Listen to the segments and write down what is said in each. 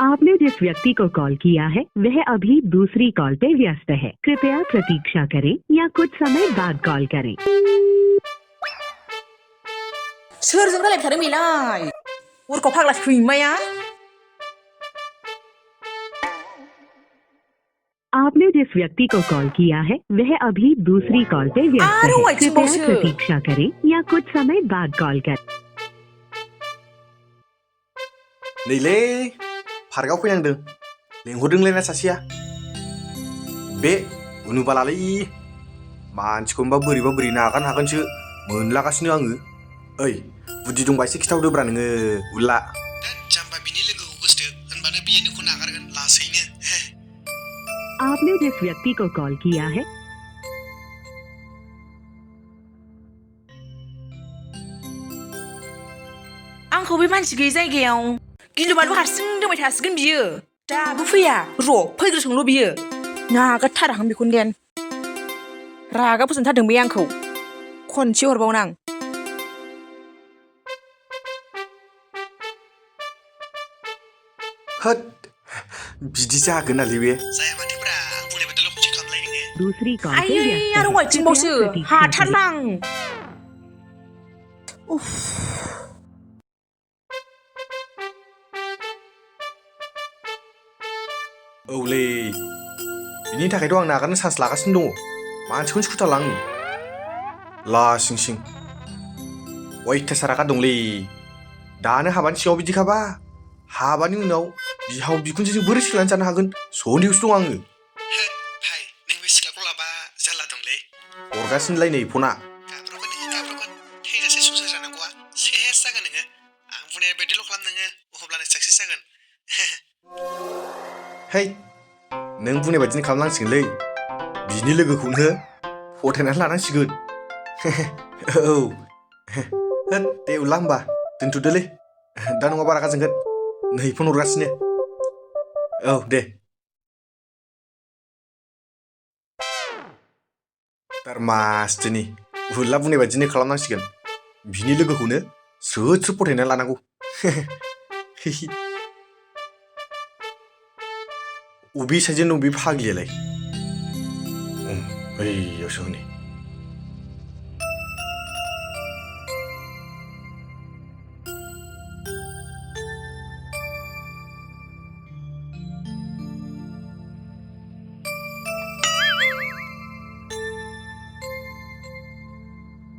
आपने जिस व्यक्ति को कॉल किया है वह अभी दूसरी कॉल पे व्यस्त है। कृपया प्रतीक्षा करें या कुछ समय बाद कॉल करें। सोरजों रायलायबाय थादों बेलाय अरखौ फाग्ला सैमाया आपने जिस व्यक्ति को कॉल किया है वह अभी दूसरी कॉल पे व्यस्त है। कृपया प्रतीक्षा करें या कुछ समय बाद कॉल करें। नैलै पार्कआव फैनांदों लेंहरदोंलायना सासेया बे उनुबालालै मानसिखौबा बोरैबा बोरै नागारनो हागोनसो मोनलागासिनो आङो। ओइ बुद्धि दंबा एसे खिथाहरदोब्रा नोङो उल्ला जाम्बा बिनि लोगोखौ गोसथो होनबानो बियो नोंखौ नागारगोन लासैनो। आपने जिस व्यक्ति को कॉल किया है आंखौ बे मानसि गैयै जायगायाव गिलुबालु हारसिं दोंबाय थासिगोन बियो दाबो फैया र' फैग्रोसोंल' बियो नागारथाराहां बेखौनो देन रागा फोजोंथारदों बे आंखौ खनसे हरबावनो आं होद बिदि जागोनालै बे जाया माथोब्रा आं बुंनाय बायदिल' खनसे खालामलाय नोङो। दूसरी कॉल पे आयै व्यस्त आरो है। वाइथिंबावसो हाथारला आं उफ औलै बिनि थाखायथ' आं नागारनो चान्स लागासिनो दङ मानसिखौनो सुखुथारला आङो लासिं सिं अयथासार रागा दंलै दानो हाबानि सिगाङाव बिदिखाबा हाबानि उनाव बिहाव बिखुनजोजों बोरै सोलिनानै जानो हागोन सन्देहसो दं आङो। भाइ नों बे सिख्लाखौ लाबा जारला दंलै हरगासिनोलाय नै फना गाब्रबगोन थैजासे संसार जानांगौआ सेस जागोन नोङो आं बुंनाय बायदिल' खालाम नोङो अब्लानो साक्सेस जागोन। है नों बुंनाय बायदिनो खालामनांसिगोनलै बिनि लोगोखौनो फथायनानै लानांसिगोन। औ होद दे उल्ला होमबा दोनथ'दोलै दा नङाबा रागा जोंगोन नै फन हरगासिनो औ दे मासथिनि उल्ला बुंनाय बायदिनो खालामनांसिगोन बिनि लोगोखौनो स्रोद स्रोद फथायनानै लानांगौ। अबे साइडजों दं बे फाग्लियालाय बैयावसो हनै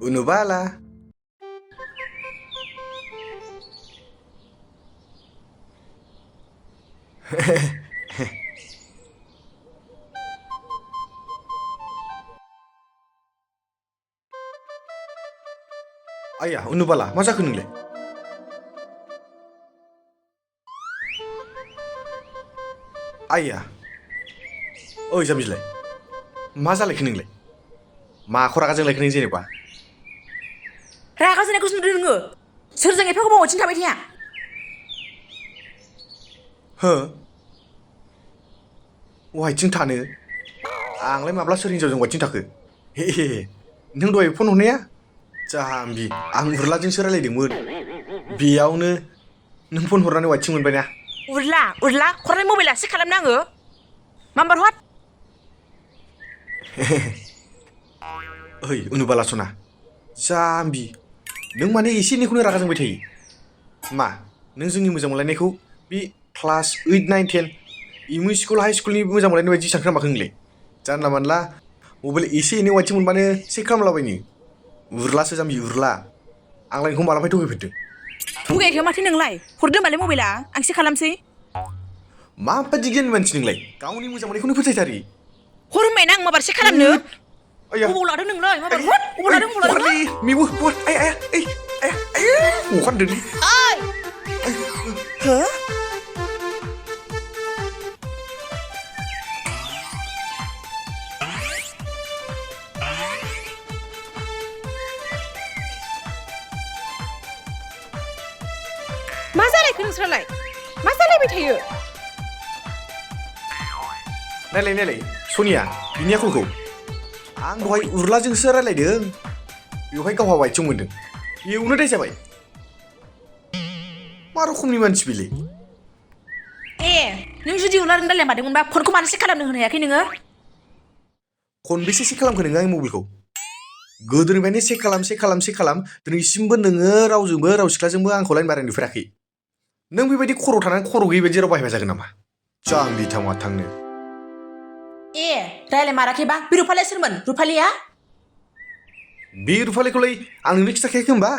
उनुबाला आया उनुबाला मा जाखो नोंलाय आया ओइ जाम्बिलाय मा जालायखो नोंलाय माखौ रागा जोंलायखो नों जेनेबा रागा जोंनायखौसो नुदों नोङो सोरजों एफा गोबाव अथिं थाबाय थाया हो अहायथिं थानो आंलाय माब्ला सोर हिनजावजों अहायथिं थाखो हे नों दहाय फन हरनाया जाम्बि आं उर्लाजोंसो रायलायदोंमोन बेयावनो नों फन हरनानै अहायथिं मोनबाय ना उर्ला हरनाय मबाइला एसे खालामना आङो माम्बार हट ओइ उनुबाला सना जाम्बि नों माने एसे एनैखौनो रागा जोंबाय थायो मा नों जोंनि मोजां मोनलायनायखौ बे class 8, 9, 10 M E school high स्कुलनि मोजां मोनलायनाय बायदि सानखो नामाखो नोंलाय जानला मानला मबाइल एसे एनै अहायथिं मोनबानो चेक खालामलाबायनो उर्लासो जाम्बि उर्ला आंलाय नोंखौ मालाबाय थगायफेरदों थगायाखै माथो नोंलाय हरदो होनबालाय मबाइला आं एसे खालामसै माबायदि गियाननि मानसि नोंलाय गावनि मोजां मोननायखौनो फोथायथारि हर होनबायना आं माबार एसे खालामनो आया अबाव लादों नोंलाय माबार हट अबाव लादों मेबो आया अखानदों हो मा जालायखो नोंस्रालाय मा जालायबाय थायो नायलाय सनिया बिनि आखलखौ आं दहाय उर्लाजोंसो रायलायदों बेवहाय गावहा अहायथिं मोनदों बेयावनो दाय जाबाय मा रोखोमनि मानसि बेलाय ए नों जुदि उलारजों रायलायमारदोंमोनबा फनखौ मानो चेक खालामनो होनो हायाखै नोङो खनबेसे चेक खालामखो नोङो आंनि मबाइलखौ गोदोनिफ्रायनो चेक खालाम दिनैसिमबो नोङो रावजोंबो राव सिख्लाजोंबो आंखौ लाइन बारायनो नुफेराखै नों बेबायदि खर' थानानै खर' गैयै बायदि राव बाहायबा जागोन नामा जाम्बि थांबा थांनो ए रायलायमाराखैबा बे रुफालिया सोरमोन रुफालिया बे रुफालिखौलाय आं नोंनो खिथाखायाखै होनबा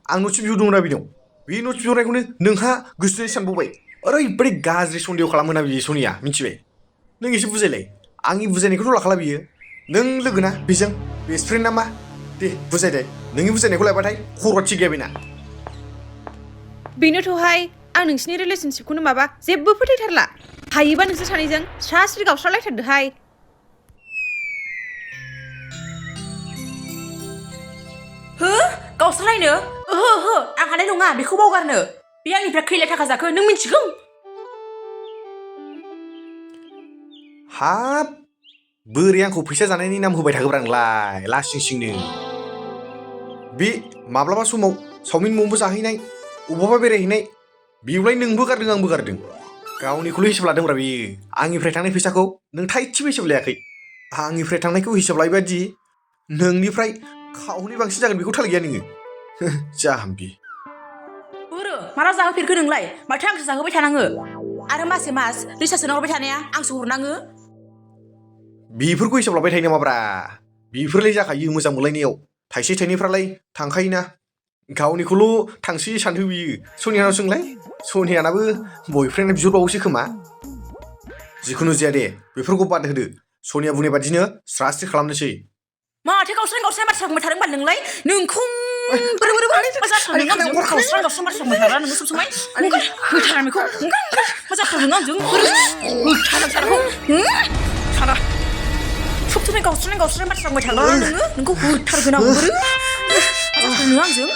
आं न'टस भिउ दंना बेनाव बे न'टस भिउ हरनायखौनो नोंहा गोसोनि सानबावबाय ओरैबायदि गाज्रि सन्देह खालामोना बियो सनिया मिथिबाय नों एसे बुजायलाय आंनि बुजायनायखौथ' लाखाला बियो नों लोगोना बेजों बेस्ट फ्रेन्ड नामा दे बुजायदे नोंनि बुजायनायखौ लायबाथाय खर'आ थिग गैया बेना बेनोथ'हाय आं नोंसिनि रिलेशनशिपखौनो माबा जेबो फोथायथारला हायोबा नोंसोर सानैजों स्रा-स्रि गावस्रालायथारदोहाय हो गावस्रालायनो ओहो आं हानाय नङा बेखौ बावगारनो बे आंनिफ्राय खैलाय थाखा जाखो नों मिथिगौ हाब बोरै आंखौ फैसा जानायनि नाम होबाय थाखोब्रा नोंलाय लासिं सिंनो बे माब्लाबा समाव चावमिन ममबो जाहैनाय अबावबा बेरायहैनाय बेवलाय नोंबो गारदों आंबो गारदों गावनिखौल' हिसाब लादोंब्रा बेयो आंनिफ्राय थांनाय फैसाखौ नों थाइसेबो हिसाब लायाखै आंनिफ्राय थांनायखौ हिसाब लायोबादि नोंनिफ्राय खावनै बांसिन जागोन बेखौ थाल गैया नोङो जाम्बि बोरो माला जाहोफेरखो नोंलाय माथो आंसो जाहोबाय थानाङो आरो मासे मास रिसार्ज सोना हरबाय थानाया आंसो हरनाङो बेफोरखौ हिसाब लाबाय थायो नामाब्रा बेफोरलाय जाखायो मोजां मोनलायनायाव थाइसे थाइनैफ्रालाय थांखायोना गावनिखौल' थांसै सानथो बियो सनियानाव सोंलाय सनियानाबो बयफ्रेन्ड बिहरबावोसो खोमा जिखुनु जाया दे बेफोरखौ बाद होदो सनिया बुंनाय बादिनो स्रा-स्रि खालामनोसै माथो गावस्रां बाथ्रा बुंबाय थादों होनबा नोंलाय नोंखौ बोरै मा जाथारदों आंजों गावस्रां बाथ्रा बुंबाय थाग्रा नोङो सबसमाय होथारा बेखौ मा जाथारदों आंजों होथाराखौ सारा सबसमाय गावस्रां बाथ्रा बुंबाय थाग्रा नोंखौ होथारगोन आं बोरो मा जाथारदों आंजों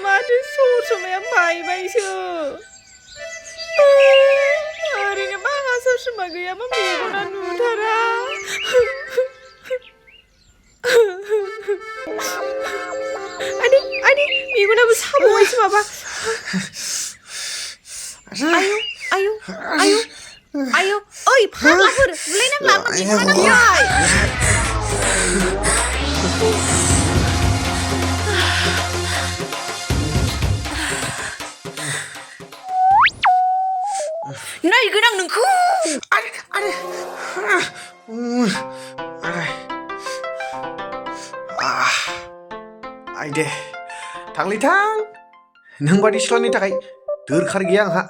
माथो समाया बायबायसो ओरैनो बाहा सरमा गैयाबा मेगना नुथारा आदै मेगनाबो साबावबायसो माबा आयु ओइ फाग्लाफोर बुलायनांला आंना मेगना नांबाय नायगोन आं नोंखौ आइ दे थांलै थां नों बादि सिख्लानि थाखाय दोरखार गैया आंहा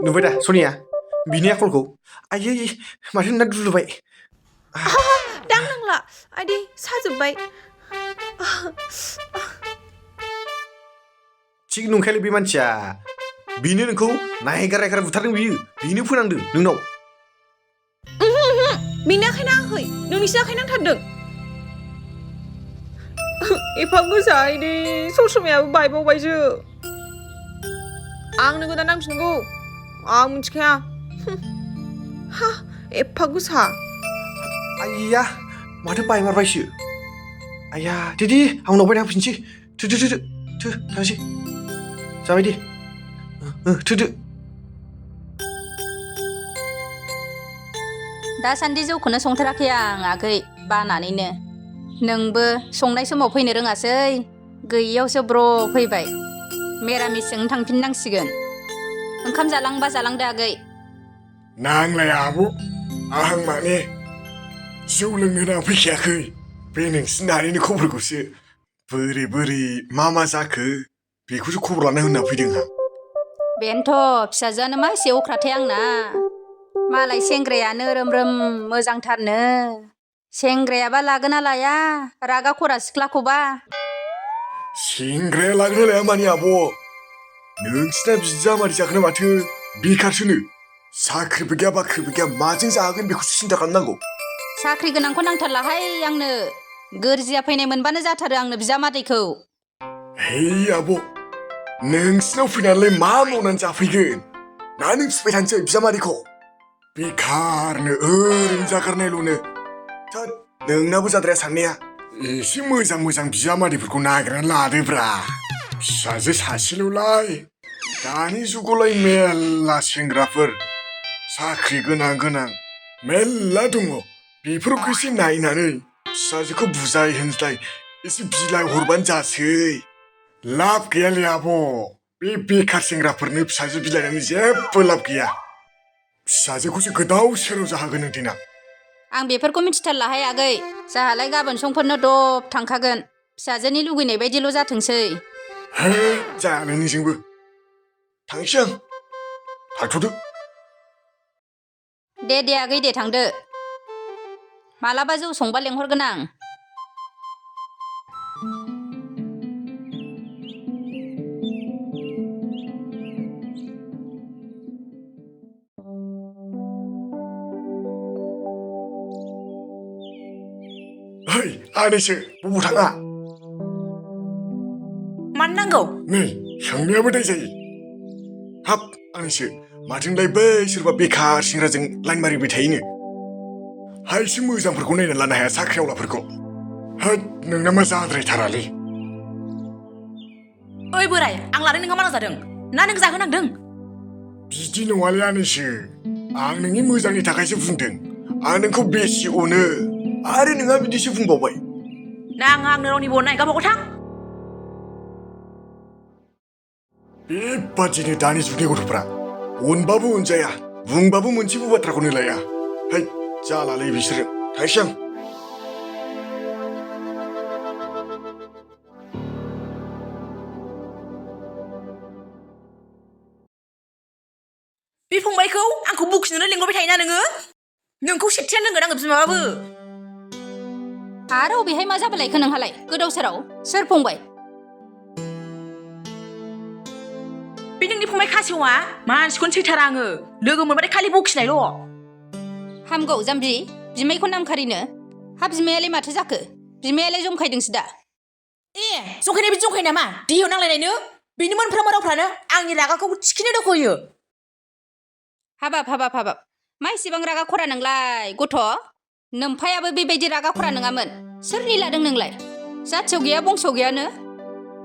नुबाय दा सनिया बिनि आखलखौ आयै माथो नोंना दुलुबाय दांनांला आदै साजोब्बाय थिग नंखायालै बे मानसिया बेनो नोंखौ नायगार बुथारदों बेनो फोनांदों नोंनाव बेनि आखाइ नाङाखै नोंनिसो आखाइ नांथारदों एफा गोसा आइदै ससमायाबो बायबावबायसो आंनो गोदान नांफिनगौ आं मिथिखाया हा एफा गोसा आइया माथो बायमारबायसो आइया दे आं उनाव बायना होफिनसै थो थांसै जाबाय दे थोदो दासान्दि जौखौनो संथाराखै आं आगै बानानैनो नोंबो संनाय समाव फैनो रोङासै गैयियावसो ब्र फैबाय मिरामिसजों थांफिननांसिगोन ओंखाम जालांबा जालांदो आगै नांलाया आब' आं माने जौ लोंनो होनना फैखायाखै बे नोंसिनि नानिनि खबरखौसो बोरै मा जाखो बेखौसो खबर लानो होनना फैदों आं बेनोथ' फिसाजोआनो मा एसे अख्राथाय आंना मालाय सेंग्रायानो रोम मोजांथारनो सेंग्रायाबा लागोना लाया रागा खरा सिख्लाखौबा सेंग्राया लागोना लाया मानि आब' नोंसिना बिजामादै जाखोना माथो बेखारसोनो साख्रिबो गैया बाख्रिबो गैया माजों जागोन बेखौसो सिन्था खालामनांगौ साख्रि गोनांखौ नांथारलाहाय आंनो गोरजिया फैनाय मोनबानो जाथारो आंनो बिजामादैखौ हे आब' नोंसिनाव फैनानैलाय मा मावनानै जाफैगोन ना नों फिबाय थानोसै बिजामादैखौ बेखारनो ओरैनो जागारनायल'नो थोद नोंनाबो जाद्राया साननाया एसे मोजां मोजां बिजामादैफोरखौ नागिरनानै लादोब्रा फिसाजो सासेल'लाय दानि जुगावलाय मेल्ला सेंग्राफोर साख्रि गोनां गोनां मेल्ला दङ बेफोरखौ एसे नायनानै फिसाजोखौ बुजाय होनज्लाय एसे बिलाइ हरबानो जासै लाब गैयालै आब' बे बेखार सेंग्राफोरनो फिसाजो बिलाइनानै जेबो लाब गैया फिसाजोखौसो गोदाव सोराव जाहोगोन नों देनां आं बेफोरखौ मिथिथारलाहाय आगै जाहालाय गाबोन समफोरनो दब थांखागोन फिसाजोनि लुगैनाय बायदिल' जाथोंसै है जायालै नोंजोंबो थांसै आं थाथ'दो दे आगै दे थांदो मालाबा जौ संबा लेंहरगोन आं है आनैसो बबाव थाङा मानो नांगौ नै सोंनायाबो दाय जायो हाब आनैसो माथोलाय बै सोरबा बेखार सेंग्राजों लाइन मारिबाय थायोनो हायसो मोजांफोरखौ नायनानै लानो हाया साख्रिआवलाफोरखौ होद नोंना मा जाद्रायथारालै ओइ बोराय आं लादों नोंहा मा जादों ना नों जाहोनांदों बिदि नङालै आनैसो आं नोंनि मोजांनि थाखायसो बुंदों आं नोंखौ बेसे अनो आरो नोंहा बिदिसो बुंबावबाय नाङा आंनो रावनिबो अननाय गावबा गाव थां बेबादिनो दानि जुगनि गथ'फ्रा अनबाबो अनजाया बुंबाबो मोनसेबो बाथ्राखौनो लाया है जालालै बिसोरो थांसै आं बे फंबायखौ आंखौ बुखिनोनो लिंहरबाय थायोना नोङो नोंखौ सेथियानो लोंगोन आङो बिमाबाबो आरो अबेहाय मा जाबालायखो नोंहालाय गोदाव सोराव सोर फंबाय बे नोंनि फंबाय खासेवा मानसिखौनो सैथारा आङो लोगो मोनबाथाय खालि बखिनायल' हामगौ जाम्बि बिमायखौ नामखारिनो हा बिमायालाय माथो जाखो बिमायालाय जंखायदोंसो दा ए जंखायनाय बिदि जंखाय नामा दैयाव नांलायनायनो बेनि मोनफ्रोमबो रावफ्रानो आंनि रागाखौ थिखिनो दख'यो हाबाब मा इसेबां रागा खरा नोंलाय गथ' नोम्फायाबो बेबायदि रागा खरा नङामोन सोरनि लादों नोंलाय जाथियाव गैया बंस'आव गैयानो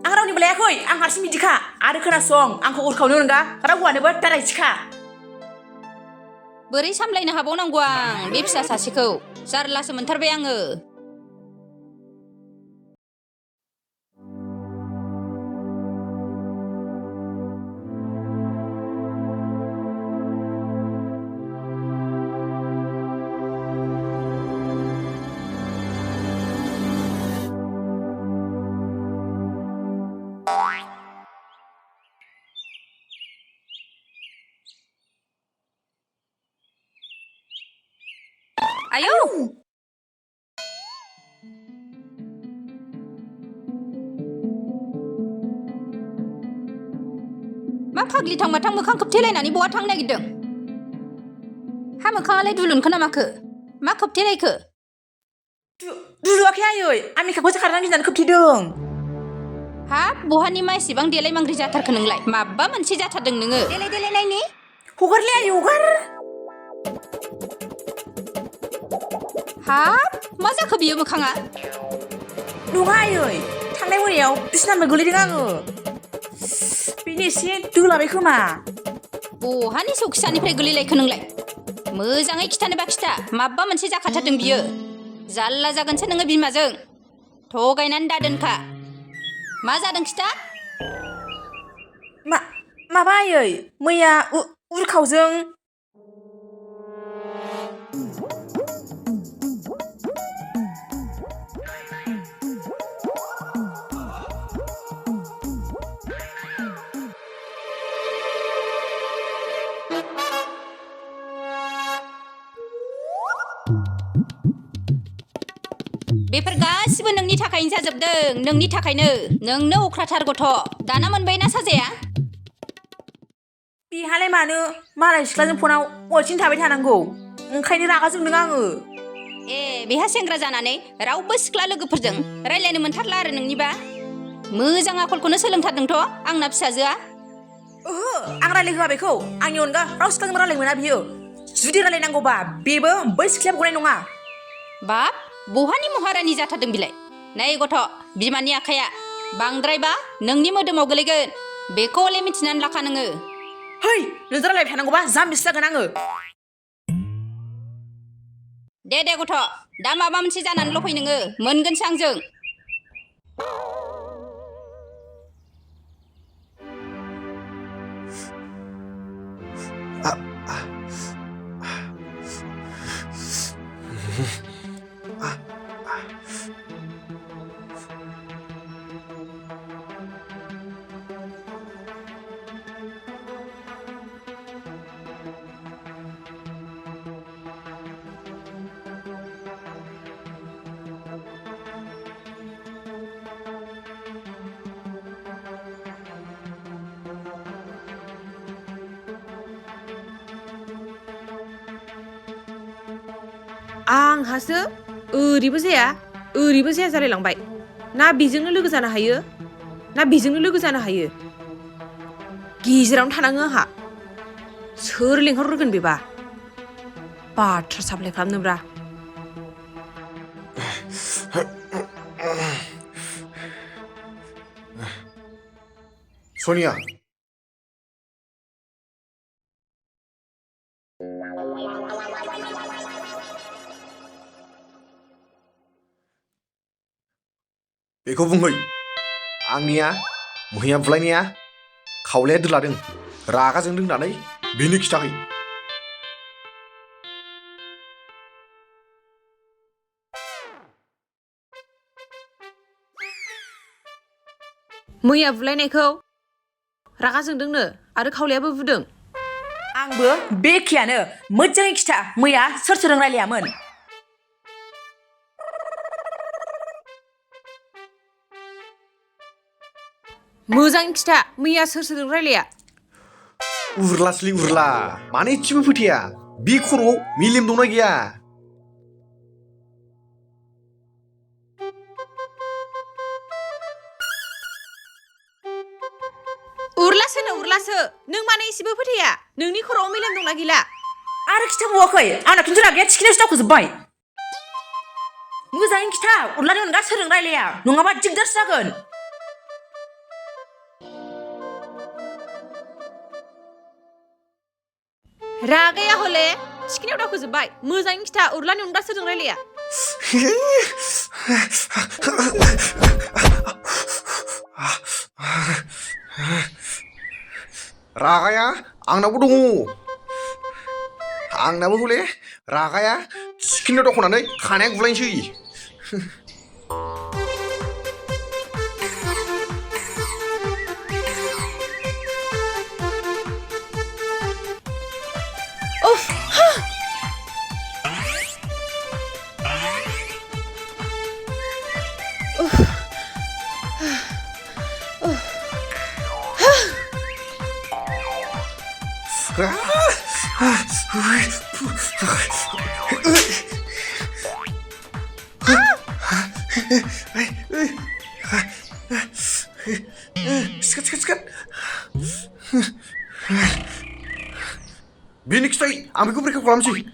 आं रावनिबो लायाखै आं हारसिं बिदिखा आरो खोनासं आंखौ अरखावनो अनगा रावआनोबो दारायथिखा बोरै सामलायनो हाबावनांगौ आं बे फिसा सासेखौ जारलासो मोनथारबाय आङो आयौ मा फाग्लिथां माथां मोखां खोबथेलायनानै बहा थांनो नागिरदों हा मोखाङालाय दुलुनखो ना माखो मा खोबथेलायखो दुलुआखै आयै आं मेकापखौसो खारनानै गिनानै खोबथेदों हाब बहानि मा एसेबां देलाय मांग्रि जाथारखो नोंलाय माबा मोनसे जाथारदों नोङो देलाय नायनि हगारलै आयै हगार हाब मा जाखो बियो मोखाङा नङा आयै थांनाय मोनायाव बिसिनानिफ्राय गोलैदों आङो बेनो एसे दोलाबाय खोमा बहानि सौखिसानिफ्राय गोलैलायखो नोंलाय मोजाङै खिथानोबा खिथा माबा मोनसे जाखाथारदों बियो जाल्ला जागोनसो नोङो बिमाजों थगायनानै दादोनखा मा जादों खिथा माबा आयै मैया उरखावजों बेफोर गासिबो नोंनि थाखायनो जाजोबदों नोंनि थाखायनो नोंनो अख्राथार गथ' दाना मोनबायना साजाया बेहालाय मानो मालाय सिख्लाजों फनाव अलसिन थाबाय थानांगौ ओंखायनो रागा जोंदों आङो ए बेहा सेंग्रा जानानै रावबो सिख्ला लोगोफोरजों रायलायनो मोनथारला आरो नोंनिबा मोजां आखलखौनो सोलोंथारदोंथ' आंना फिसाजोआ ओहो आं रायलायहोआ बेखौ आंनि अनगा राव सिख्लाजों रायलाय मोना बियो जुदि रायलायनांगौबा बेबो बै सिख्लाया गनाय नङा। बाप बहानि महारानि जाथारदों बिलाय? नै गथ' बिमानि आखाया बांद्रायबा नोंनि मोदोमाव गोलैगोन। बेखौ हले मिथिनानै लाखा नोङो। है नोंजों रायलायबाय थानांगौबा जाम्बिसो जागोन आङो। दे गथ' दा माबा मोनसे जानानैल' फै नोङो मोनगोनसो आंजों। आंहासो ओरैबो जाया जालायलांबाय। ना बेजोंनो लोगो जानो हायो ना बेजोंनो लोगो जानो हायो। गेजेरावनो थानाङो आंहा। सोर लेंहरग्रोगोन बेबा? बाथ्रा साप्लाय खालामनोब्रा। सनिया बेखौ बुंहै आंनिया मैया बुलायनाया खावलाया दोलादों रागा जोंदों होननानै बेनो खिथाखै। मैया बुलायनायखौ रागा जोंदोंनो आरो खावलायाबो बुदों। आंबो बे एखेयानो। मोजाङै खिथा मैया सोरजों रायलायामोन? मोजाङै खिथा मैया सोरजों रायलाया? उरलासोलै उरला मानो एसेबो फोथाया? बे खर'आव मेलेम दंना गैया? उरलासो नों मानो एसेबो फोथाया? नोंनि खर'आव मेलेम दंना गैला? आरो खिथाबावाखै आंना खिन्थु रागाया थिखिनायावसो दावखोजोब्बाय। मोजाङै खिथा अनलानि अनगा सोरजों रायलाया नङाबा दिगदारसो जागोन। रागाया हले थिखिनायाव दावखोजोब्बाय। मोजाङै खिथा उरलानि अनगा सोरजों रायलाया? रागाया आंनावबो दङ। आंनाबो हले रागाया थिखिनायाव दावखोनानै खानाया गुलायनोसै। Sikat. Bini kita ambil gue mereka kolam sih.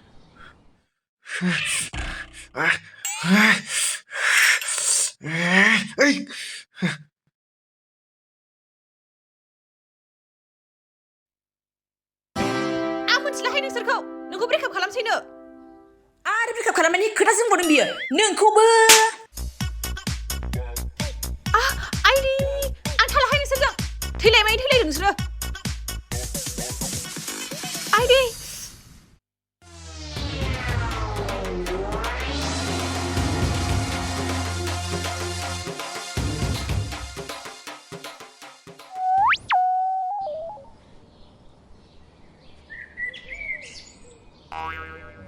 नोंखौ ब्रेकआप खालामसैनो। आरो ब्रेकआप खालामनायनि खोथा बुंबावदों बियो नोंखौबो। आइरि आं थालाहाय नोंसोरजों। थैलायमाय थैलायदों नोंसोरो। आइरि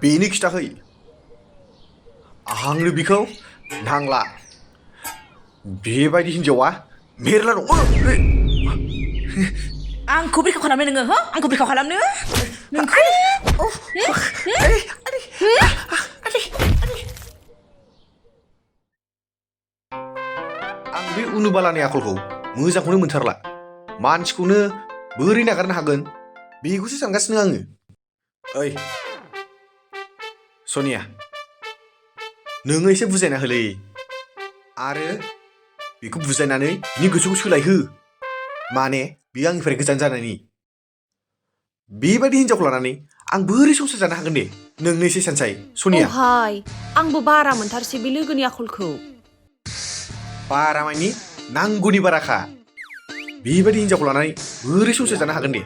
बेनो खिथाखै आंनो बिखौ नांला। बेबायदि हिनजावा मेरला दं। आंखौ ब्रेकआप खालामनो नोङो हो? आंखौ ब्रेकआप खालामनो नोंखौ? आं बे उनुबालानि आखलखौ मोजांखौनो मोनथारला। मानसिखौनो बोरै नागारनो हागोन बेखौसो सानगासिनो आङो। ओइ सनिया नोङो एसे बुजायना होलै आरो बेखौ बुजायनानै बिनि गोसोखौ सोलायहो माने बियो आंनिफ्राय गोजान जानायनि बेबायदि हिनजावखौ लानानै आं बोरै संसार जानो हागोन दे नोंनो एसे सानसाय सनिया हाय आंबो बारा मोनथारसै बे लोगोनि आखलखौ बारा मानि नांगौनि बाराखा बेबायदि हिनजावखौ लानानै बोरै संसार जानो हागोन दे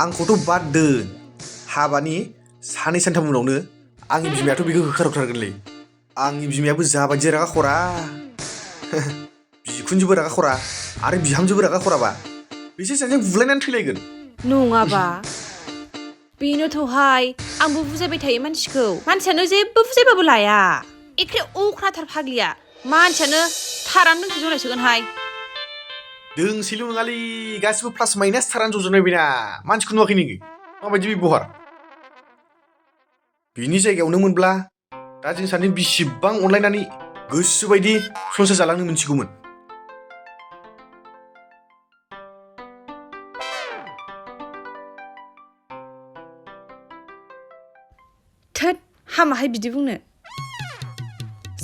आंखौथ' बाद दोन हाबानि साननै सानथाम उनावनो आंनि बिमायाथ' बेखौ होखारहरथारगोनलै आंनि बिमायाबो जाबायदि रागा खरा बिखुनजोबो रागा खरा आरो बिहामजोबो रागा खराबा बिसोर सानैजों बुलायनानै थैलायगोन नङाबा बेनोथ'हाय आंबो बुजायबाय थायो मानसियानो जेबो बुजायबाबो लाया एखे अख्राथार फाग्लिया मानसियानो थारानो दोंसे जनायसोगोनहाय दोंसेल' नङालै गासिबो प्लास माइनास थारानो जज'नाय बेना मानसिखौ नुवाखै नोङो माबायदि बेबहार बिनि जायगायाव नों मोनब्ला दा जों सानैजों बिसिबां अनलायनानै गोसोबायदि संसार जालांनो मोनसिगौमोन थोद हामाहाय बिदि बुंनो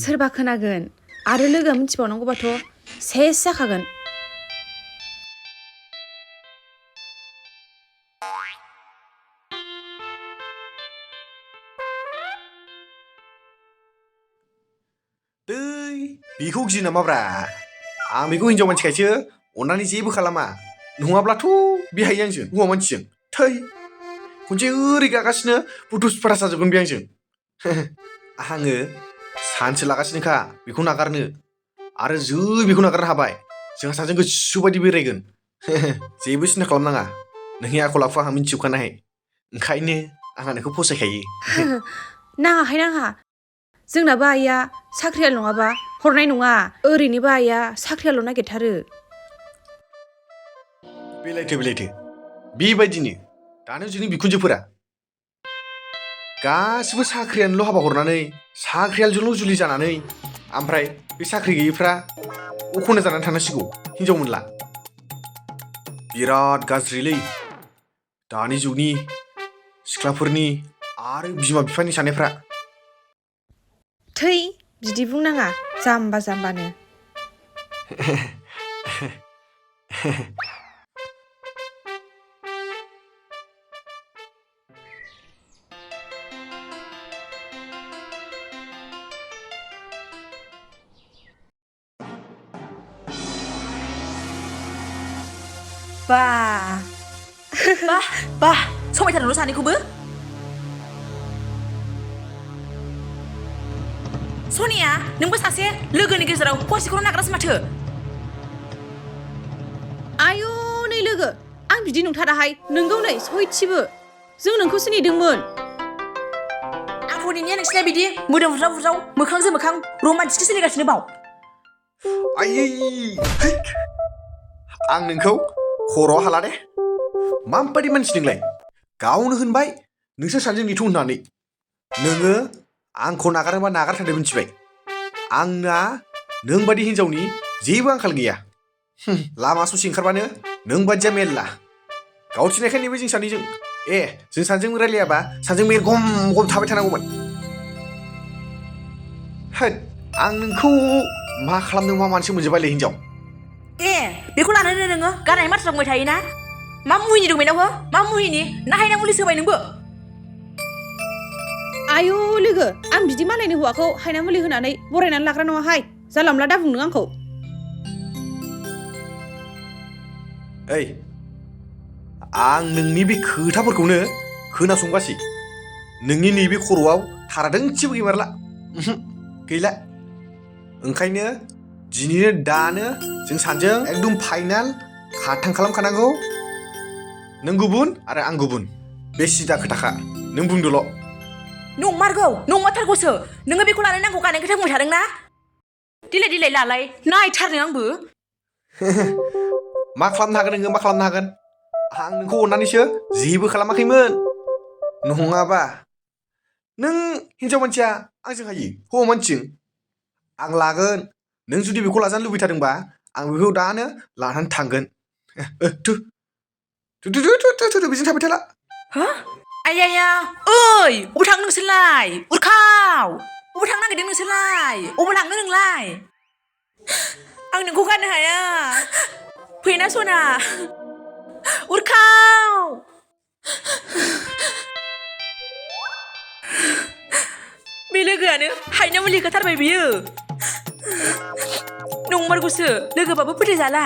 सोरबा खोनागोन आरो लोगोआ मिथिबावनांगौबाथ' सेस जाखागोन दै बेखौ गियो नामाब्रा आं बेखौ हिनजाव मानसिखायसो अननानै जेबो खालामा नङाब्लाथ' बेहाय आंजों हौवा मानसिजों थै खनसे ओरै गागासिनो पुटुस फाटा जाजोबगोन बे आंजों आङो सानसे लागासिनोखा बेखौ नागारनो आरो जै बेखौ नागारनो हाबाय जोंहा सानैजों गोसोबायदि बेरायगोन जेबो सिन्था खालामनाङा नोंनि आखल आखु आंहा मिथिजोबखानाय ओंखायनो आंहा नोंखौ फसायखायो नाङाहाय नाङा जोंनाबो आइया साख्रियाल नङाबा हरनाय नङा ओरैनोबो आइया साख्रियाल' नागिरथारो बेलायथो बेबायदिनो दानो जोंनि बिखुनजोफोरा गासिबो साख्रियानोल' हाबा हरनानै साख्रियालजोंल' जुलि जानानै ओमफ्राय बे साख्रि गैयैफ्रा अख'ना जानानै थानांसिगौ हिनजाव मोनला बिराद गाज्रिलै दानि जुगनि सिख्लाफोरनि आरो बिमा बिफानि साननायफ्रा थै बिदि बुंनाङा जाम्बा जाम्बानो बा समायथारल' सानैखौबो सनिया नोंबो सासे लोगोनि गेजेराव हरसेखौनो नागारासै माथो आयु नै लोगो आं बिदि नंथाराहाय नोंगौ नै सयथिबो जों नोंखौसो नेदोंमोन आंखौ नेनाया नोंसिना बिदि मोदोम बुज्राव मोखांजों मोखां रमान्टिकसो सोलिगासिनो बाव आयै आं नोंखौ खर'आव हाला दे माबायदि मानसि नोंलाय गावनो होनबाय नोंसोर सानैजों नेथ' होननानै नोङो आंखौ नागारोबा नागारथारदो मिथिबाय आंना नों बादि हिनजावनि जेबो आंखाल गैया लामा ससे ओंखारबानो नों बादिया मेरला गावथिनायखाय नेबाय जों सानैजों जों सानैजों रायलायाबा सानैजों मेरगम गम थाबाय थानांगौमोन होद आं नोंखौ मा खालामदों मा मानसि मोनजोबबायलै हिनजाव बेखौ लानानै नोङो गारनाय बाथ्रा बुंबाय थायोना मा मुहिनि दं बेनाव हो मा मुहिनि नाहायना मुलि सोबाय नोंबो आयु लोगो आं बिदि मालायनि हौवाखौ हायना मुलि होनानै बरायनानै लाग्रा नङाहाय जानला मोनला दा बुंनो आंखौ आं नोंनि बे खोथाफोरखौनो खोनासंगासै नोंनि नैबे खर'आव थारा दोंसेबो गैमारला गैला ओंखायनो दिनैनो दानो जों सानैजों एकदम फाइनाल खाथां खालामखानांगौ नों गुबुन आरो आं गुबुन बे सिदा खोथाखा नों बुंदोल' नंमारगौ नंमारथारगौसो नोङो बेखौ लानानै आंखौ गारनाय खोथा बुंबाय थादोंना दिलाय लालाय नायथारनो आंबो मा खालामनो हागोन नोङो मा खालामनो हागोन आं नोंखौ अननानैसो जेबो खालामाखैमोन नङाबा नों हिनजाव मानसिया आंजों हायो हौवा मानसिजों आं लागोन नों जुदि बेखौ लाजानो लुबैथारदोंबा आं बेखौ दानो लानानै थांगोन बेजों थाबाय थाला आइया ओइ अबाव थांनो नोंसोरलाय उरखाव अबाव थांनो नागिरदों नोंसोरलाय अबाव थांनो नोंलाय आं नोंखौ गारनो हाया फैना सना उरखाव बे लोगोआनो हायना मुलि होखाथारबाय बियो नंमारगौसो लोगोबाबो फोथायजाला